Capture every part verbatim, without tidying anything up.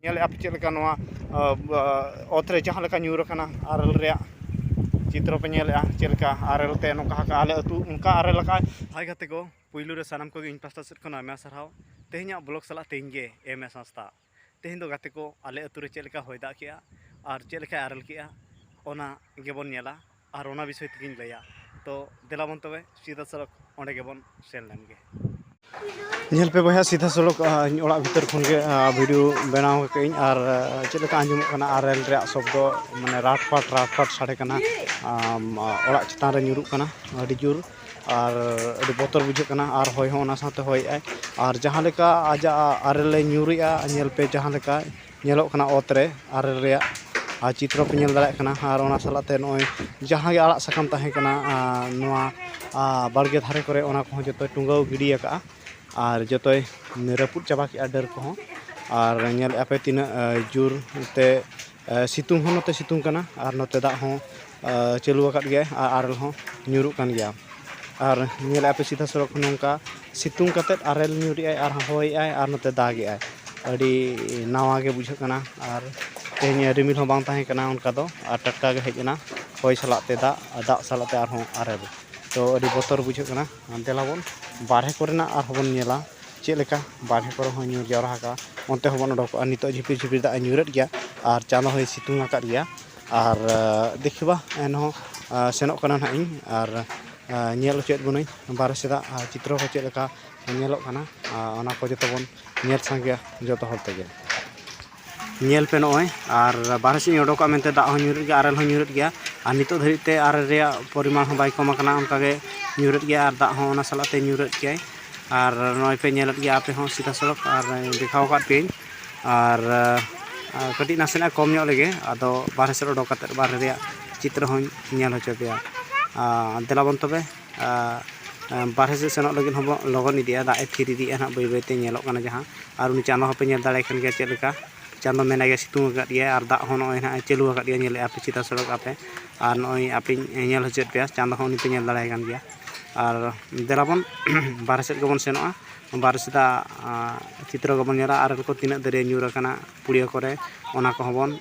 ᱧᱮᱞᱮᱫᱼᱟ ᱯᱮ ᱪᱮᱫ ᱞᱮᱠᱟ ᱱᱚᱣᱟ, ᱟ, ᱟ, ᱚᱛ ᱨᱮ ᱡᱟᱦᱟᱸ ᱞᱮᱠᱟ ᱧᱩᱨ ᱟᱠᱟᱱᱟ ᱟᱨᱮᱞ ᱨᱮᱭᱟᱜ ᱪᱤᱛᱨᱚ ᱯᱮ ᱧᱮᱞᱮᱫᱼᱟ, ᱪᱮᱫ ᱞᱮᱠᱟ ᱟᱨᱮᱞ ᱛᱮ ᱱᱚᱝᱠᱟ ᱟᱠᱟᱫ ᱟᱞᱮ ᱟᱹᱛᱩ, ᱚᱱᱠᱟ ᱟᱨᱮᱞ ᱟᱠᱟᱫᱼᱟᱭ᱾ ᱦᱟᱭ ᱜᱟᱛᱮ ᱠᱚ, ᱯᱩᱭᱞᱩ ᱨᱮ ᱥᱟᱱᱟᱢ ᱠᱚᱜᱮ ᱤᱧ ᱯᱟᱥᱴᱟ ᱥᱮᱫ ᱠᱷᱚᱱ ᱟᱭᱢᱟ ᱥᱟᱨᱦᱟᱣ᱾ ᱛᱮᱦᱮᱧᱟᱜ ᱵᱞᱚᱜ ᱥᱟᱞᱟᱜ ᱛᱮ ᱤᱧ ᱜᱮ ᱮᱢ ᱮᱥ ᱦᱟᱸᱥᱫᱟ᱾ ᱛᱮᱦᱮᱧ ᱫᱚ ᱜᱟᱛᱮ ᱠᱚ, ᱟᱞᱮ ᱟᱹᱛᱩ ᱨᱮ ᱪᱮᱫ ᱞᱮᱠᱟ ᱦᱚᱭ ᱫᱟᱜ ᱠᱮᱜᱼᱟ ᱟᱨ ᱪᱮᱫ ᱞᱮᱠᱟᱭ ᱟᱨᱮᱞ ᱠᱮᱜᱼᱟ, ᱚᱱᱟ ᱜᱮᱵᱚᱱ ᱧᱮᱞᱟ ᱟᱨ ᱚᱱᱟ ᱵᱤᱥᱚᱭ ᱛᱮᱜᱤᱧ ᱞᱟᱹᱭᱟ᱾ ᱛᱚ ᱫᱮᱞᱟ ᱵᱚᱱ ᱛᱚᱵᱮ ᱥᱤᱫᱷᱟᱹ ᱥᱚᱲᱚᱠ ᱚᱸᱰᱮ ᱜᱮᱵᱚᱱ ᱥᱮᱱ ᱞᱮᱱ ᱜᱮ᱾ ᱧᱮᱞ ᱯᱮ ᱵᱚᱭᱦᱟ, ᱥᱤᱫᱷᱟᱹ ᱥᱚᱲᱚᱠ, ᱟ, ᱤᱧ ᱚᱲᱟᱜ ᱵᱷᱤᱛᱟᱹᱨ ᱠᱷᱚᱱ ᱜᱮ, ᱟ, ᱵᱷᱤᱰᱤᱭᱳ ᱵᱮᱱᱟᱣ ᱠᱟᱜ ᱟᱹᱧ᱾ ᱟᱨ, ᱟ, ᱪᱮᱫ ᱞᱮᱠᱟ ᱟᱸᱡᱚᱢᱚᱜ ᱠᱟᱱᱟ ᱟᱨᱮᱞ ᱨᱮᱭᱟᱜ ᱥᱚᱵᱫᱚ, ᱢᱟᱱᱮ ᱨᱟᱴ ᱯᱟᱴ ᱨᱟᱴ ᱯᱟᱴ ᱥᱟᱰᱮ ᱠᱟᱱᱟ, ᱟᱢ, ᱟ, ᱚᱲᱟᱜ ᱪᱮᱛᱟᱱ ᱨᱮ ᱧᱩᱨᱩᱜ ᱠᱟᱱᱟ ᱟᱹᱰᱤ ᱡᱳᱨ᱾ ᱟᱨ ᱟᱹᱰᱤ ᱵᱚᱛᱚᱨ ᱵᱩᱡᱷᱟᱹᱜ ᱠᱟᱱᱟ, ᱟᱨ ᱦᱚᱭ ᱦᱚᱸ ᱚᱱᱟ ᱥᱟᱶᱛᱮ ᱦᱚᱭᱮᱜᱼᱟᱭ᱾ ᱟᱨ ᱡᱟᱦᱟᱸ ᱞᱮᱠᱟ ᱟᱡᱟᱜ ᱟᱨᱮᱞᱮ ᱧᱩᱨᱮᱜᱼᱟ, ᱧᱮᱞ ᱯᱮ ᱡᱟᱦᱟᱸ ᱞᱮᱠᱟ ᱧᱮᱞᱚᱜ ᱠᱟᱱᱟ ᱚᱛ ᱨᱮ ᱟᱨᱮᱞ ᱨᱮᱭᱟᱜ, ᱟᱨ ᱪᱤᱛᱨᱚ ᱯᱮ ᱧᱮᱞ ᱫᱟᱲᱮᱭᱟᱜ ᱠᱟᱱᱟ᱾ ᱟᱨ ᱚᱱᱟ ᱥᱟᱞᱟᱜ ᱛᱮ ᱱᱚᱜᱼᱚᱭ ᱡᱟᱦᱟᱸ ᱜᱮ ᱟᱲᱟᱜ ᱥᱟᱠᱟᱢ ᱛᱟᱦᱮᱸ ᱠᱟᱱᱟ, ᱟᱨ ᱱᱚᱣᱟ, ᱟᱨ ᱵᱟᱲᱜᱮ ᱫᱷᱟᱨᱮ ᱠᱚᱨᱮ, ᱚᱱᱟ ᱠᱚᱦᱚᱸ ᱡᱚᱛᱚᱭ ᱴᱩᱸᱜᱟᱹᱣ ᱜᱤᱰᱤ ᱟᱠᱟᱫᱼᱟ᱾ ᱟᱨ ᱡᱚᱛᱚᱭ ᱨᱟᱹᱯᱩᱫ ᱪᱟᱵᱟ ᱠᱮᱜᱼᱟ ᱰᱟᱹᱨ ᱠᱚᱦᱚᱸ᱾ ᱟᱨ ᱧᱮᱞᱮᱫᱼᱟ ᱯᱮ ᱛᱤᱱᱟᱹᱜ, ᱟ, ᱡᱳᱨ ᱛᱮ, ᱟ, ᱥᱤᱛᱩᱝ ᱦᱚᱸ ᱱᱚᱛᱮ ᱥᱤᱛᱩᱝ ᱠᱟᱱᱟ, ᱟᱨ ᱱᱚᱛᱮ ᱫᱟᱜ ᱦᱚᱸ, ᱟ, ᱪᱟᱹᱞᱩ ᱟᱠᱟᱫ ᱜᱮᱭᱟᱭ, ᱟᱨ ᱟᱨᱮᱞ ᱦᱚᱸ ᱧᱩᱨᱩᱜ ᱠᱟᱱ ᱜᱮᱭᱟ᱾ ᱟᱨ ᱧᱮᱞᱮᱫᱼᱟ ᱯᱮ ᱥᱤᱫᱷᱟᱹ ᱥᱚᱲᱚᱠ ᱱᱚᱝᱠᱟ ᱥᱤᱛᱩᱝ ᱠᱟᱛᱮᱫ ᱟᱨᱮᱞ ᱧᱩᱨᱮᱜᱼᱟᱭ, ᱟᱨᱦᱚᱸ ᱦᱚᱭᱮᱜᱼᱟᱭ, ᱟᱨ ᱱᱚᱛᱮ ᱫᱟᱜᱮᱜᱼᱟᱭ᱾ ᱟᱹᱰᱤ ᱱᱟᱣᱟ ᱜᱮ ᱵᱩᱡᱷᱟᱹᱜ ᱠᱟᱱᱟ᱾ ᱟᱨ ᱛᱮᱦᱮᱧ ᱨᱤᱢᱤᱞ ᱦᱚᱸ ᱵᱟᱝ ᱛᱟᱦᱮᱸ ᱠᱟᱱᱟ ᱚᱱᱠᱟ ᱫᱚ, ᱟᱨ ᱴᱟᱴᱠᱟ ᱜᱮ ᱦᱮᱡ ᱮᱱᱟ ᱦᱚᱭ ᱥᱟᱞᱟᱜ ᱛᱮ ᱫᱟᱜ, ᱟᱨ ᱫᱟᱜ ᱥᱟᱞᱟᱜ ᱛᱮ ᱟᱨᱦᱚᱸ ᱟᱨᱮᱞ᱾ ᱛᱚ ᱟᱹᱰᱤ ᱵᱚᱛᱚᱨ ᱵᱩᱡᱷᱟᱹᱜ ᱠᱟᱱᱟ᱾ ᱫᱮᱞᱟ ᱵᱚᱱ ᱵᱟᱨᱦᱮ ᱠᱚᱨᱮᱱᱟᱜ ᱟᱨᱦᱚᱸ ᱵᱚᱱ ᱧᱮᱞᱟ ᱪᱮᱫ ᱞᱮᱠᱟ ᱵᱟᱨᱦᱮ ᱠᱚᱨᱮ ᱦᱚᱸ ᱧᱩᱨ ᱡᱟᱣᱨᱟ ᱟᱠᱟᱜᱼᱟ᱾ ᱚᱱᱛᱮ ᱦᱚᱸᱵᱚᱱ ᱚᱰᱚᱠᱚᱜᱼᱟ᱾ ᱱᱤᱛᱚᱜ ᱡᱷᱤᱯᱤᱨ ᱡᱷᱤᱯᱤᱨ ᱫᱟᱜ ᱮ ᱧᱩᱨᱮᱫ ᱜᱮᱭᱟ, ᱟᱨ ᱪᱟᱸᱫᱚ ᱦᱚᱸᱭ ᱥᱤᱛᱩᱝ ᱟᱠᱟᱫ ᱜᱮᱭᱟ᱾ ᱟᱨ, ᱟ, ᱫᱮᱠᱷᱤᱵᱟ ᱮᱱᱦᱚᱸ, ᱟ, ᱥᱮᱱᱚᱜ ᱠᱟᱱᱟ ᱱᱟᱦᱟᱜ ᱤᱧ, ᱟᱨ, ᱟ, ᱧᱮᱞ ᱦᱚᱪᱚᱭᱮᱫ ᱵᱚᱱᱟᱹᱧ ᱵᱟᱨᱦᱮ ᱥᱮᱫᱟᱜ, ᱟ, ᱪᱤᱛᱨᱚ ᱠᱚ ᱪᱮᱫ ᱞᱮᱠᱟ ᱧᱮᱞᱚᱜ ᱠᱟᱱᱟ, ᱟ, ᱚᱱᱟ ᱠᱚ ᱡᱚᱛᱚ ᱵᱚᱱ ᱧᱮᱞ ᱥᱟᱸᱜᱮᱭᱟ ᱡᱚᱛᱚ ᱦᱚᱲ ᱛᱮᱜᱮ᱾ ᱧᱮᱞ ᱯᱮ ᱱᱚᱜᱼᱚᱭ, ᱟᱨ ᱵᱟᱨᱦᱮ ᱥᱮᱫ ᱤᱧ ᱚᱰᱚᱠᱚᱜᱼᱟ ᱢᱮᱱᱛᱮ ᱫᱟᱜ ᱦᱚᱸ ᱧᱩᱨᱮᱫ ᱜᱮᱭᱟ, ᱟᱨᱮᱞ ᱦᱚᱸ ᱧᱩᱨᱮᱫ ᱜᱮᱭᱟ᱾ ᱟᱨ ᱱᱤᱛᱚᱜ ᱫᱷᱟᱹᱵᱤᱡ ᱛᱮ ᱟᱨᱮᱞ ᱨᱮᱭᱟᱜ ᱯᱚᱨᱤᱢᱟᱱ ᱦᱚᱸ ᱵᱟᱭ ᱠᱚᱢ ᱟᱠᱟᱱᱟ, ᱚᱱᱠᱟᱜᱮ ᱧᱩᱨᱮᱫ ᱜᱮᱭᱟ, ᱟᱨ ᱫᱟᱜ ᱦᱚᱸ ᱚᱱᱟ ᱥᱟᱞᱟᱜ ᱛᱮ ᱧᱩᱨᱮᱫ ᱜᱮᱭᱟᱭ᱾ ᱟᱨ ᱱᱚᱜᱼᱚᱭ ᱯᱮ ᱧᱮᱞᱮᱫ ᱜᱮᱭᱟ ᱟᱯᱮ ᱦᱚᱸ ᱥᱤᱫᱷᱟᱹ ᱥᱚᱲᱚᱠ, ᱟᱨ ᱫᱮᱠᱷᱟᱣ ᱟᱠᱟᱫ ᱯᱮᱭᱟᱹᱧ᱾ ᱟᱨ, ᱟᱨ ᱠᱟᱹᱴᱤᱡ ᱱᱟᱥᱮᱱᱟᱜ ᱠᱚᱢ ᱧᱚᱜ ᱞᱮᱜᱮ, ᱟᱫᱚ ᱵᱟᱨᱦᱮ ᱥᱮᱫ ᱚᱰᱚᱠ ᱠᱟᱛᱮᱫ ᱵᱟᱨᱦᱮ ᱨᱮᱭᱟᱜ ᱪᱤᱛᱨᱚ ᱦᱚᱸᱧ ᱧᱮᱞ ᱦᱚᱪᱚ ᱯᱮᱭᱟ᱾ ᱟᱨ ᱫᱮᱞᱟ ᱵᱚᱱ ᱛᱚᱵᱮ, ᱟᱨ, ᱟᱨ ᱵᱟᱨᱦᱮ ᱥᱮᱫ ᱥᱮᱱᱚᱜ ᱞᱟᱹᱜᱤᱫ ᱦᱚᱸᱵᱚᱱ ᱞᱚᱜᱚᱱ ᱤᱫᱤᱜᱼᱟ᱾ ᱫᱟᱜ ᱮ ᱛᱷᱤᱨ ᱤᱫᱤᱭᱮᱫᱼᱟ ᱱᱟᱦᱟᱜ ᱵᱟᱹᱭ ᱵᱟᱹᱭᱛᱮ ᱧᱮᱞᱚᱜ ᱠᱟᱱᱟ ᱡᱟᱦᱟᱸ᱾ ᱟᱨ ᱩᱱᱤ ᱪᱟᱸᱫᱚ ᱦᱚᱸᱯᱮ ᱧᱮᱞ ᱫᱟᱲᱮᱭᱟᱭ ᱠᱟᱱ ᱜᱮᱭᱟ ᱪᱮᱫ ᱞᱮᱠᱟ᱾ ᱪᱟᱸᱫᱚ ᱢᱮᱱᱟᱭ ᱜᱮᱭᱟ, ᱥᱤᱛᱩᱝ ᱟᱠᱟᱫ ᱜᱮᱭᱟᱭ, ᱟᱨ ᱫᱟᱜ ᱦᱚᱸ ᱱᱚᱜᱼᱚᱭ ᱱᱟᱦᱟᱜ ᱮ ᱪᱟᱹᱞᱩ ᱟᱠᱟᱫ ᱜᱮᱭᱟ, ᱧᱮᱞᱮᱫᱼᱟ ᱯᱮ ᱥᱤᱫᱷᱟᱹ ᱥᱚᱲᱚᱠ ᱟᱯᱮ᱾ ᱟᱨ ᱱᱚᱜᱼᱚᱭ ᱟᱯᱮᱧ ᱧᱮᱞ ᱦᱚᱪᱚᱭᱮᱫ ᱯᱮᱭᱟ, ᱪᱟᱸᱫᱚ ᱦᱚᱸ ᱩᱱᱤ ᱯᱮ ᱧᱮᱞ ᱫᱟᱲᱮᱭᱟᱭ ᱠᱟᱱ ᱜᱮᱭᱟ᱾ ᱟᱨ ᱫᱮᱞᱟᱵᱚᱱ ᱵᱟᱨᱦᱮ ᱥᱮᱫ ᱜᱮᱵᱚᱱ ᱥᱮᱱᱚᱜᱼᱟ, ᱵᱟᱨᱦᱮ ᱥᱮᱫᱟᱜ ᱪᱤᱛᱨᱚ ᱜᱮᱵᱚᱱ ᱧᱮᱞᱟ, ᱟᱨᱮᱞ ᱠᱚ ᱛᱤᱱᱟᱹᱜ ᱫᱟᱹᱨᱭᱟᱹ ᱧᱩᱨ ᱟᱠᱟᱱᱟ ᱯᱩᱲᱤᱭᱟᱹ ᱠᱚᱨᱮ, ᱚᱱᱟ ᱠᱚᱦᱚᱸ ᱵᱚᱱ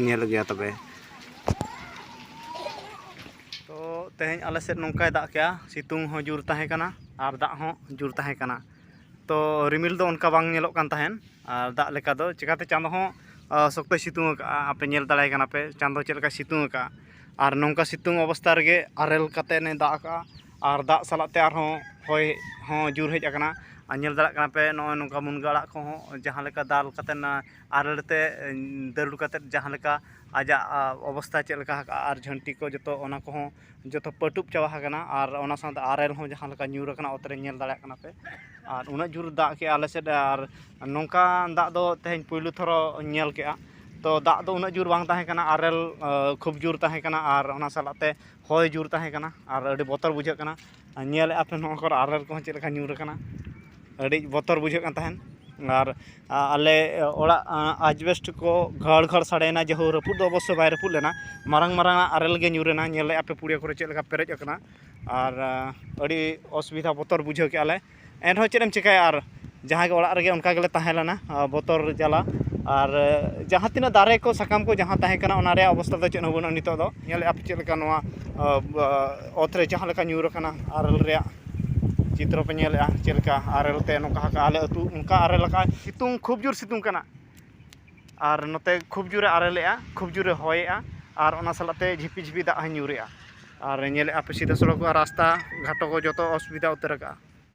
ᱧᱮᱞ ᱟᱹᱜᱩᱭᱟ᱾ ᱛᱚᱵᱮ ᱛᱚ ᱛᱮᱦᱮᱧ ᱟᱞᱮ ᱥᱮᱫ ᱱᱚᱝᱠᱟᱭ ᱫᱟᱜ ᱠᱮᱜᱼᱟ, ᱥᱤᱛᱩᱝ ᱦᱚᱸ ᱡᱳᱨ ᱛᱟᱦᱮᱸ ᱠᱟᱱᱟ ᱟᱨ ᱫᱟᱜ ᱦᱚᱸ ᱡᱳᱨ ᱛᱟᱦᱮᱸ ᱠᱟᱱᱟ᱾ ᱛᱚ ᱨᱤᱢᱤᱞ ᱫᱚ ᱚᱱᱠᱟ ᱵᱟᱝ ᱧᱮᱞᱚᱜ ᱠᱟᱱ ᱛᱟᱦᱮᱸᱫ, ᱟᱨ ᱫᱟᱜ ᱞᱮᱠᱟ ᱫᱚ ᱪᱤᱠᱟᱹᱛᱮ ᱪᱟᱸᱫᱚ ᱦᱚᱸ ᱥᱚᱠᱛᱚᱭ ᱥᱤᱛᱩᱝ ᱟᱠᱟᱫᱼᱟ᱾ ᱟᱯᱮ ᱧᱮᱞ ᱫᱟᱲᱮᱭᱟᱭ ᱠᱟᱱᱟ ᱯᱮ, ᱪᱟᱸᱫᱚ ᱪᱮᱫ ᱞᱮᱠᱟᱭ ᱥᱤᱛᱩᱝ ᱟᱠᱟᱫᱼᱟ᱾ ᱟᱨ ᱱᱚᱝᱠᱟ ᱥᱤᱛᱩᱝ ᱚᱵᱚᱥᱛᱟ ᱨᱮᱜᱮ ᱟᱨᱮᱞ ᱠᱟᱛᱮᱫ ᱮ ᱫᱟᱜ ᱟᱠᱟᱫᱼᱟ, ᱟᱨ ᱫᱟᱜ ᱥᱟᱞᱟᱜ ᱛᱮ ᱟᱨᱦᱚᱸ ᱦᱚᱭ ᱦᱚᱸ ᱡᱳᱨ ᱦᱮᱡ ᱟᱠᱟᱱᱟ᱾ ᱟᱨ ᱧᱮᱞ ᱫᱟᱲᱮᱭᱟᱜ ᱠᱟᱱᱟ ᱯᱮ, ᱱᱚᱜᱼᱚᱭ ᱱᱚᱝᱠᱟ ᱢᱩᱱᱜᱟᱹ ᱟᱲᱟᱜ ᱠᱚᱦᱚᱸ ᱡᱟᱦᱟᱸ ᱞᱮᱠᱟ ᱫᱟᱞ ᱠᱟᱛᱮᱫ ᱟᱨᱮᱞ ᱛᱮ ᱫᱟᱹᱨᱲ ᱠᱟᱛᱮᱫ ᱡᱟᱦᱟᱸ ᱞᱮᱠᱟ ᱟᱡᱟᱜ ᱚᱵᱚᱥᱛᱟ ᱪᱮᱫ ᱞᱮᱠᱟ ᱟᱠᱟᱫᱼᱟ, ᱟᱨ ᱡᱷᱟᱹᱱᱴᱤ ᱠᱚ ᱡᱚᱛᱚ, ᱚᱱᱟ ᱠᱚᱦᱚᱸ ᱡᱚᱛᱚ ᱯᱟᱹᱴᱩᱵ ᱪᱟᱵᱟ ᱟᱠᱟᱱᱟ᱾ ᱟᱨ ᱚᱱᱟ ᱥᱟᱶᱛᱮ ᱟᱨᱮᱞ ᱦᱚᱸ ᱡᱟᱦᱟᱸ ᱞᱮᱠᱟ ᱧᱩᱨ ᱟᱠᱟᱱᱟ ᱚᱛ ᱨᱮ, ᱧᱮᱞ ᱫᱟᱲᱮᱭᱟᱜ ᱠᱟᱱᱟ ᱯᱮ᱾ ᱟᱨ ᱩᱱᱟᱹᱜ ᱡᱳᱨ ᱫᱟᱜ ᱠᱮᱜᱼᱟ ᱟᱞᱮ ᱥᱮᱫ, ᱟᱨ ᱱᱚᱝᱠᱟ ᱫᱟᱜ ᱫᱚ ᱛᱮᱦᱮᱧ ᱯᱩᱭᱞᱩ ᱛᱷᱚᱨᱚ ᱧᱮᱞ ᱠᱮᱜᱼᱟ᱾ ᱛᱚ ᱫᱟᱜ ᱫᱚ ᱩᱱᱟᱹᱜ ᱡᱳᱨ ᱵᱟᱝ ᱛᱟᱦᱮᱸ ᱠᱟᱱᱟ, ᱟᱨᱮᱞ ᱠᱷᱩᱵ ᱡᱳᱨ ᱛᱟᱦᱮᱸ ᱠᱟᱱᱟ, ᱟᱨ ᱚᱱᱟ ᱥᱟᱞᱟᱜ ᱛᱮ ᱦᱚᱭ ᱡᱳᱨ ᱛᱟᱦᱮᱸ ᱠᱟᱱᱟ, ᱟᱨ ᱟᱹᱰᱤ ᱵᱚᱛᱚᱨ ᱵᱩᱡᱷᱟᱹᱜ ᱠᱟᱱᱟ᱾ ᱧᱮᱞᱮᱫᱼᱟ ᱯᱮ ᱱᱚᱣᱟ ᱠᱚᱨᱮ ᱟᱨᱮᱞ ᱠᱚᱦᱚᱸ ᱪᱮᱫ ᱞᱮᱠᱟ ᱧᱩᱨ ᱟᱠᱟᱱᱟ, ᱟᱹᱰᱤ ᱵᱚᱛᱚᱨ ᱵᱩᱡᱷᱟᱹᱜ ᱠᱟᱱ ᱛᱟᱦᱮᱱ᱾ ᱟᱨ ᱟᱞᱮ ᱚᱲᱟᱜ ᱟᱡᱽᱵᱮᱥᱴ ᱠᱚ ᱜᱷᱟᱹᱲ ᱜᱷᱟᱹᱲ ᱥᱟᱰᱮᱭᱮᱱᱟ, ᱡᱮᱦᱳ ᱨᱟᱹᱯᱩᱫ ᱫᱚ ᱚᱵᱚᱥᱥᱳᱭ ᱵᱟᱭ ᱨᱟᱹᱯᱩᱫ ᱞᱮᱱᱟ, ᱢᱟᱨᱟᱝ ᱢᱟᱨᱟᱝ ᱟᱜ ᱟᱨᱮᱞ ᱜᱮ ᱧᱩᱨ ᱮᱱᱟ᱾ ᱧᱮᱞᱮᱫᱼᱟ ᱯᱮ ᱯᱩᱲᱤᱭᱟᱹ ᱠᱚᱨᱮ ᱪᱮᱫ ᱞᱮᱠᱟ ᱯᱮᱨᱮᱡ ᱟᱠᱟᱱᱟ, ᱟᱨ ᱟᱹᱰᱤ ᱚᱥᱩᱵᱤᱫᱷᱟ ᱵᱚᱛᱚᱨ ᱵᱩᱡᱷᱟᱹᱣ ᱠᱮᱜᱼᱟ ᱞᱮ᱾ ᱮᱱᱨᱮᱦᱚᱸ ᱪᱮᱫ ᱮᱢ ᱪᱤᱠᱟᱹᱭᱟ, ᱟᱨ ᱡᱟᱦᱟᱸ ᱜᱮ ᱚᱲᱟᱜ ᱨᱮᱜᱮ ᱚᱱᱠᱟ ᱜᱮᱞᱮ ᱛᱟᱦᱮᱸ ᱞᱮᱱᱟ, ᱵᱚᱛᱚᱨ ᱡᱟᱞᱟ᱾ ᱟᱨ ᱡᱟᱦᱟᱸ ᱛᱤᱱᱟᱹᱜ ᱫᱟᱨᱮ ᱠᱚ ᱥᱟᱠᱟᱢ ᱠᱚ ᱡᱟᱦᱟᱸ ᱛᱟᱦᱮᱸ ᱠᱟᱱᱟ, ᱚᱱᱟ ᱨᱮᱭᱟᱜ ᱚᱵᱚᱥᱛᱟ ᱫᱚ ᱪᱮᱫ ᱦᱚᱸ ᱵᱟᱹᱱᱩᱜᱼᱟ ᱱᱤᱛᱚᱜ ᱫᱚ᱾ ᱧᱮᱞᱮᱫᱼᱟ ᱯᱮ ᱪᱮᱫ ᱞᱮᱠᱟ ᱱᱚᱣᱟ ᱚᱛ ᱨᱮ ᱡᱟᱦᱟᱸ ᱞᱮᱠᱟ ᱧᱩᱨ ᱟᱠᱟᱱᱟ ᱟᱨᱮᱞ ᱨᱮᱭᱟᱜ ᱪᱤᱛᱨᱚ ᱯᱮ ᱧᱮᱞᱮᱫᱼᱟ, ᱪᱮᱫ ᱞᱮᱠᱟ ᱟᱨᱮᱞ ᱛᱮ ᱱᱚᱝᱠᱟ ᱟᱠᱟᱫᱼᱟ ᱟᱞᱮ ᱟᱹᱛᱩ, ᱚᱱᱠᱟ ᱟᱨᱮᱞ ᱟᱠᱟᱫᱼᱟ᱾ ᱥᱤᱛᱩᱝ, ᱠᱷᱩᱵ ᱡᱳᱨ ᱥᱤᱛᱩᱝ ᱠᱟᱱᱟ, ᱟᱨ ᱱᱚᱛᱮ ᱠᱷᱩᱵ ᱡᱳᱨᱮ ᱟᱨᱮᱞᱮᱜᱼᱟ, ᱠᱷᱩᱵ ᱡᱳᱨᱮ ᱦᱚᱭᱮᱜᱼᱟ, ᱟᱨ ᱚᱱᱟ ᱥᱟᱞᱟᱜ ᱛᱮ ᱡᱷᱤᱯᱤ ᱡᱷᱤᱯᱤ ᱫᱟᱜ ᱦᱚᱸᱭ ᱧᱩᱨᱮᱜᱼᱟ᱾ ᱟᱨ ᱧᱮᱞᱮᱫᱼᱟ ᱯᱮ ᱥᱤᱫᱷᱟᱹ ᱥᱚᱲᱚᱠ ᱨᱟᱥᱛᱟ ᱜᱷᱟᱴ ᱠᱚ ᱡᱚᱛᱚ ᱚᱥᱩᱵᱤᱫᱷᱟ ᱩᱛᱟᱹᱨ ᱟᱠᱟᱫᱼᱟ᱾